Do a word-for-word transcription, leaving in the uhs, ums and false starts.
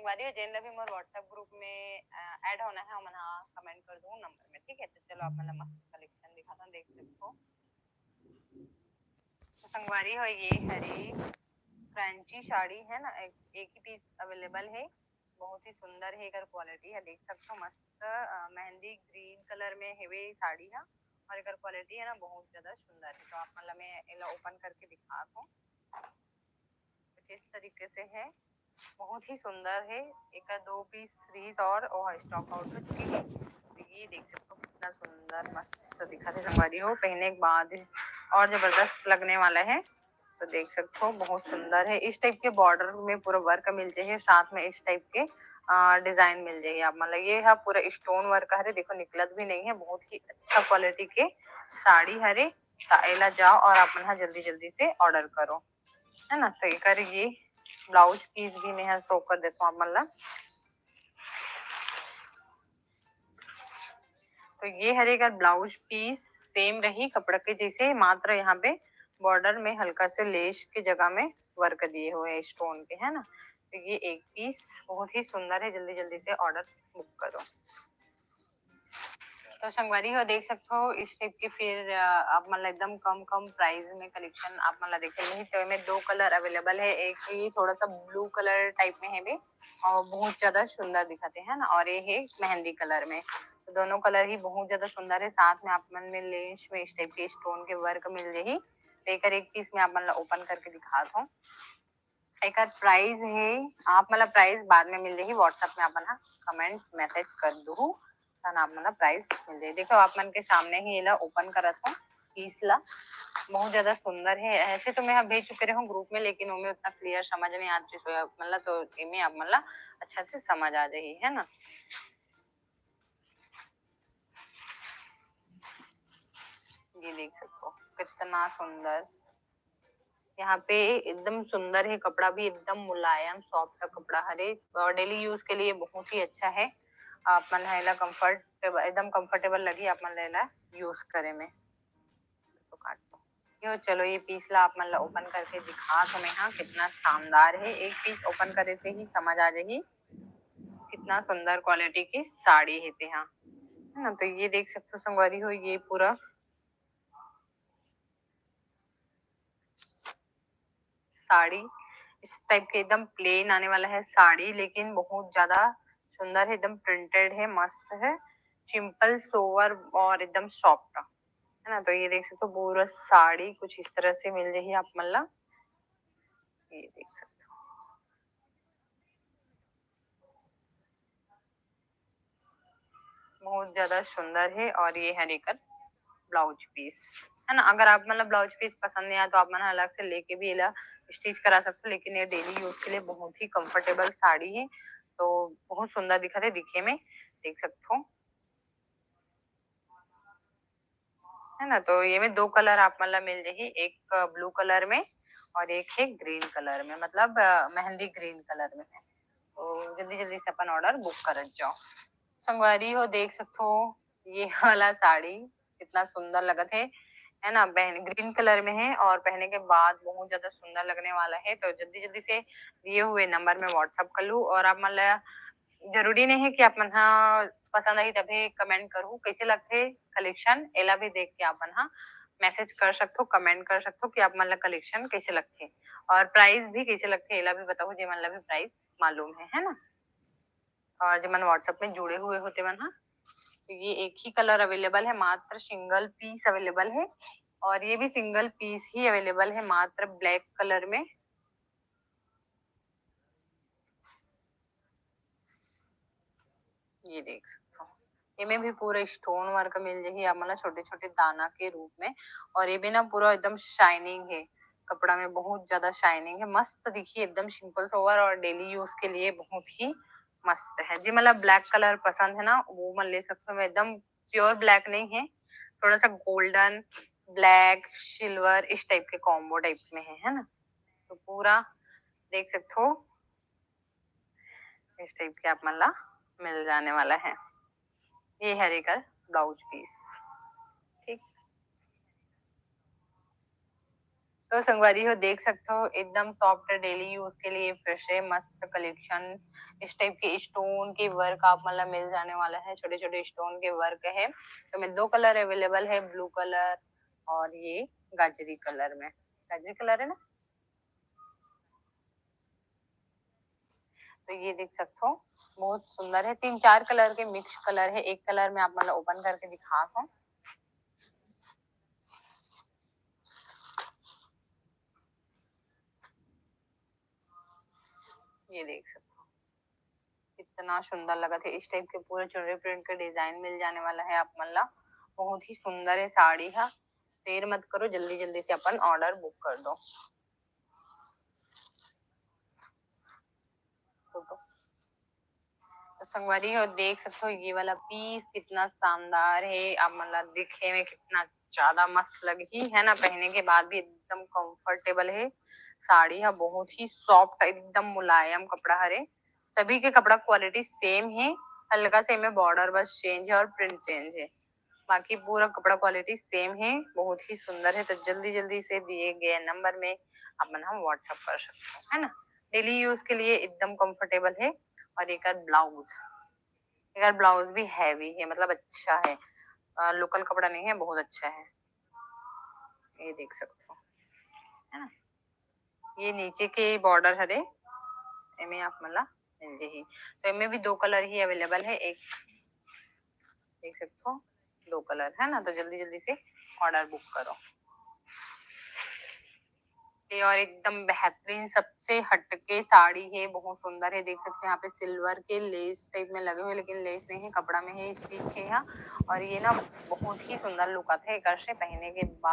संगवारी हो, जेन ला भी मोर WhatsApp group में ऐड होना है, ओमन हा कमेंट कर दू नंबर में, ठीक है। तो चलो, आप मन ला मस्त कलेक्शन दिखाता हूँ, देख सकते हो। तो संगवारी हो, ये हरे क्रंची साड़ी है ना, एक, एक ही पीस अवेलेबल है। बहुत ही सुंदर है एकर क्वालिटी है, देख सकते हो। मस्त मेहंदी ग्रीन कलर में हेवे साड़ी है और एकर क्वालिटी है ना, बहुत ज्यादा सुंदर है। तो आप मन ला मैं एला ओपन करके दिखात हूँ। कुछ इस तरीके से है, बहुत ही सुंदर है। एक दो पीस रहीस और वो स्टॉक आउट हो चुकी है। तो ये देख सकते हो, कितना सुंदर मस्त दिखत है संगवारी हो। पहने के बाद और जबरदस्त लगने वाला है। तो देख सकते हो, बहुत सुंदर है। इस टाइप के बॉर्डर में पूरा वर्क मिल जाही, साथ में इस टाइप के डिजाइन मिल जाही आप मन ला। ये है पूरा स्टोन वर्क हरे, देखो निकलत भी नहीं है। बहुत ही अच्छा क्वालिटी के साड़ी हरे। तो एला जाओ और आप मन हा जल्दी जल्दी से ऑर्डर करो, है ना। तो एकर ये ब्लाउज पीस भी मैं शो कर देता हूँ आप मन ला। तो ये हरे एकर ब्लाउज पीस सेम रही कपड़ा के जैसे, मात्र यहाँ पे बॉर्डर में हल्का से लेस के जगह में वर्क दिए हुए हैं स्टोन के, है ना। तो ये एक पीस बहुत ही सुंदर है, जल्दी जल्दी से ऑर्डर बुक करो। तो संगवारी हो, देख सकते हो इस टाइप के फिर अ, आप मन ला एकदम कम कम प्राइस में कलेक्शन आप मन ला देखे मिलही। तो एमे दो कलर अवेलेबल है, एक ही थोड़ा सा ब्लू कलर टाइप में है भी और बहुत ज्यादा सुंदर दिखत है, है ना, और ये है मेहंदी कलर में। तो दोनों कलर ही बहुत ज्यादा सुंदर है। साथ में आप मन में लेस में इस टाइप के स्टोन के वर्क मिल जाही। तो एकर एक पीस में आप मन ला ओपन करके दिखात हूँ। एकर प्राइस है, आप मन ला प्राइस बाद में मिल जाही, WhatsApp में आप मन हा कमेंट मैसेज कर दूहू, तहन आप मन ला प्राइस मिल जाही। देखो, आप मन के सामने ही एला ओपन करत हूँ पीस ला, बहुत ज्यादा सुंदर है। ऐसे तो मैं हा भेज चुके रहूँ ग्रुप में, लेकिन ओमे उतना क्लियर समझ नहीं आत रहिस आप मन ला, तो एमे आप मन ला अच्छा से समझ आ जाही, है ना। ये देख सकते हो कितना सुंदर, यहाँ पे एकदम सुंदर है, कपड़ा भी एकदम मुलायम सॉफ्ट कपड़ा हरे और डेली यूज के लिए बहुत ही अच्छा है। आप मन हा एला कंफर्टेबल, एकदम कंफर्टेबल लगही आप मन ला एला यूज करे में। तो काट दो यो। चलो, ये पीस ला आप मन ला ओपन करके दिखात हूँ मैं हा, कितना शानदार है। एक पीस ओपन करे से ही समझ आ जाही कितना सुंदर क्वालिटी की साड़ी है ते हा, है ना। तो ये देख सकते हो संगवारी हो, ये पूरा साड़ी इस टाइप के एकदम प्लेन आने वाला है साड़ी, लेकिन बहुत ज्यादा सुंदर है, एकदम प्रिंटेड है, मस्त है, सिंपल सोवर और एकदम सॉफ्ट, है ना। तो ये देख सकते हो पूरा साड़ी कुछ इस तरह से मिल जाही आप मन ला, ये देख सकते हो। बहुत ज्यादा सुंदर है और ये है एकर ब्लाउज पीस, है ना। अगर आप मन ला ब्लाउज पीस पसंद नहीं आया तो आप मन अलग से लेके भी एला स्टिच करा सकते हो, लेकिन ये डेली यूज के लिए बहुत ही कंफर्टेबल साड़ी है। तो बहुत सुंदर दिखत है दिखे में, देख सकते हो, है ना। तो ये में दो कलर आप मन ला मिल जाही, एक ब्लू कलर में और एक है ग्रीन कलर में, मतलब अ, मेहंदी ग्रीन कलर में है। तो जल्दी जल्दी से अपन ऑर्डर बुक करत जाओ। संगवारी हो, देख सकते हो ये वाला साड़ी कितना सुंदर लगत है, है ना। पहन ग्रीन कलर में है और पहने के बाद बहुत ज्यादा सुंदर लगने वाला है। तो जल्दी जल्दी से दिए हुए नंबर में WhatsApp कर लू और आप मन ला जरूरी नहीं है कि आप मन हा पसंद आही तभी कमेंट करू। कैसे लगथे कलेक्शन, एला भी देख के आप मन हा मैसेज कर सकथो, कमेंट कर सकथो कि आप मन ला कलेक्शन कैसे लगथे और प्राइस भी कैसे लगथे, एला भी बताओ, जे मन ला भी प्राइस मालूम है, है ना। और जे मन WhatsApp में जुड़े हुए हो ते मन हा, तो ये एक ही कलर अवेलेबल है, मात्र सिंगल पीस अवेलेबल है और ये भी सिंगल पीस ही अवेलेबल है, मात्र ब्लैक कलर में। ये देख सकते हो, एमे भी पूरा स्टोन वर्क मिल जाही आप मन ला छोटे छोटे दाना के रूप में। और ये भी ना पूरा एकदम शाइनिंग है, कपड़ा में बहुत ज्यादा शाइनिंग है, मस्त दिखी, एकदम सिंपल सोवर और डेली यूज के लिए बहुत ही मस्त है। जे मन ला ब्लैक कलर पसंद है ना, वो मन ले सकते हो। एकदम प्योर ब्लैक नहीं है, थोड़ा सा गोल्डन, ब्लैक, सिल्वर, इस टाइप के कॉम्बो टाइप में है, है ना। तो पूरा देख सकते हो, इस टाइप के आप मन ला मिल जाने वाला है। ये हरे एकर ब्लाउज पीस, ठीक। तो संगवारी हो, देख सकते हो, एकदम सॉफ्ट डेली यूज के लिए फ्रेश है, मस्त कलेक्शन। इस टाइप के स्टोन के वर्क आप मन ला मिल जाने वाला है, छोटे छोटे स्टोन के वर्क है। तो मैं दो कलर अवेलेबल है, ब्लू कलर और ये गाजरी कलर में। गाजरी कलर है ना? तो ये देख सकते हो, बहुत सुंदर है। तीन चार कलर के मिक्स कलर है। एक कलर में आप मन ला ओपन करके दिखा हूँ। ये देख सकते हो, कितना सुंदर लगत है। इस टाइप के पूरे चुनरी प्रिंट के डिजाइन मिल जाने वाला है आप मन ला। बहुत ही सुंदर है साड़ी हा। देर मत करो, जल्दी जल्दी से अपन ऑर्डर बुक कर दो। तो संगवारी हो, देख सकते हो, ये वाला पीस कितना शानदार है। आप मन ला दिखे में कितना ज्यादा मस्त लगही, है ना? पहने के बाद भी एकदम कंफर्टेबल है। साड़ी है बहुत ही सॉफ्ट, एकदम मुलायम कपड़ा हरे। सभी के कपड़ा क्वालिटी सेम है, हल्का से में बॉर्डर बस चेंज है और प्रिंट चेंज है, बाकी पूरा कपड़ा क्वालिटी सेम है, बहुत ही सुंदर है। तो जल्दी जल्दी से दिए गए नंबर में अपन हम व्हाट्सएप कर सकते हो, है ना? डेली यूज के लिए एकदम कंफर्टेबल है। और एक ब्लाउज, एक ब्लाउज भी हैवी है, मतलब अच्छा है, लोकल कपड़ा नहीं है, बहुत अच्छा है। ये देख सकते हो, है ना? ये नीचे के बॉर्डर हरे, एमे आप मन ला मिल जाही। तो एमे भी दो कलर ही अवेलेबल है, एक देख सकते हो, दो कलर है ना। तो जल्दी जल्दी से ऑर्डर बुक करो। ये और एकदम बेहतरीन, सबसे हटके साड़ी है, बहुत सुंदर है। देख सकते हैं यहाँ पे सिल्वर के लेस टाइप में लगे हुए, लेकिन लेस नहीं है, कपड़ा में ही स्टिच है यहाँ। और ये ना बहुत ही सुंदर लुक आता है एकर से पहने के बाद।